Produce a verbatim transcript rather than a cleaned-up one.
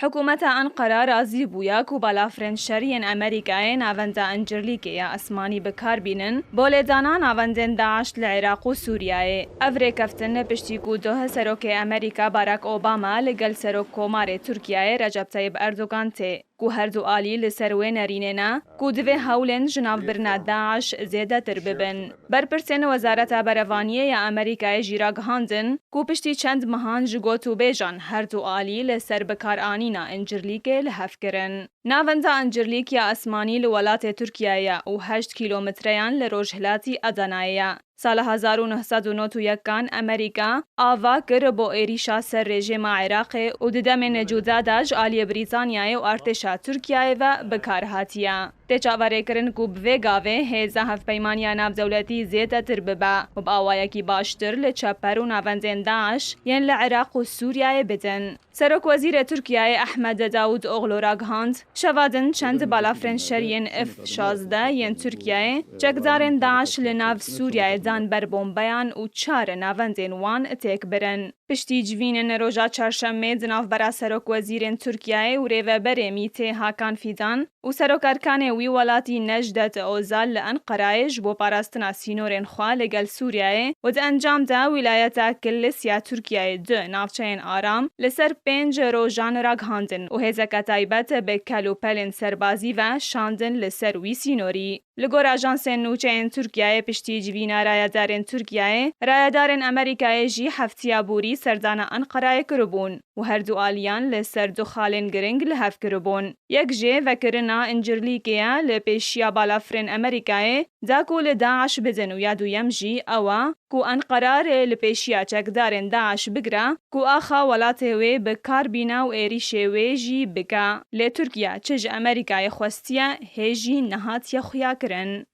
Hikûmeta Enqera razî bûye ku balafirên şer yên Amerîkayê navenda Încirlîkê ya esmanî bi kar bînin bo lêdana navendên DAIŞ li Iraq û Sûriyeyê. Ev rêkeftin piştî ku doh serokê Amerîka Barack Obama li gel serok komarê Tirkiyeyê Recep Tayyip Erdogan tê, ku her du alî li ser wê nerînê ne ku divê hewlên ji navbirina DAIŞ zêdetir bibin. Berpirsên Wezareta Berevaniyê ya Amerîkayê jî ragihandin ku piştî çend mehan ji gotûbêjan her du alî li ser bikaranîna Încirlîkê li hev kirin. Navenda Încirlîk ya esmanî li welatê Tirkiyeyê ye û heşt kîlometreyan li rojhilatî Edenayê ye. Sala hezar û neh sed û nod û yekan Amerîka ava kir bo êrîşa ser rejîma Iraqê û di demên cuda de ji aliyê Brîtanyayê û artêşa Tirkiyeyê ve bi kar hatiye. Tê çaverêkirin ku bi vê gavê hêza hevpeymaniya navdewletî zêdetir bibe û bi awayekî baştir li çeper û navendên DAIŞ yên li Iraq û Sûriyeyê bidin. Serokwezîrê Tirkiyeyê Ehmed Davûtoglu ragihand, şeva din çend balafirên şer yên F şazdeh yên Tirkiyeyê çekdarên DAIŞ li nav Sûriyeyê dan ber bombeyan û çar navendên wan têk birin. Piştî civînên roja çarşemê di navbera serokwezîrên Tirkiyeyê û rêveberê MÎT'ê Hakan Fîdan û serokerkanê wî welatî Necdet Ozal li Enqerayê ji bo parastina sînorên xwe li gel Sûriyeyê û di encam de wîlayeta Kilis ya Tirkiyeyê du navçeyên aram li ser pênc rojan ragihandin û hêzeke taybet bi kel û pelên serbazî ve şandin li ser wî sînorî. Li gor ajansên nûçeyên Tirkiyeyê, piştî civîna rayedarên Tirkiyeyê, rayedarên Amerîkayê jî heftiya borî serdana Enqerayê kiribûn û her du aliyan li ser du xalên giring li hev kiribûn. Yek jê vekirina Încirlîkê ye li pêşiya balafirên Amerîkayê da ku li DAIŞ bidin û ya duyem jî ew e ku Enqera rê li pêşiya çekdarên DAIŞ bigire ku axa welatê wê bi kar bîne û êrîşê wê jî bike. Lê Tirkiye çi ji Amerîkayê xwestiye, hê jî nehatiye xuyakirin.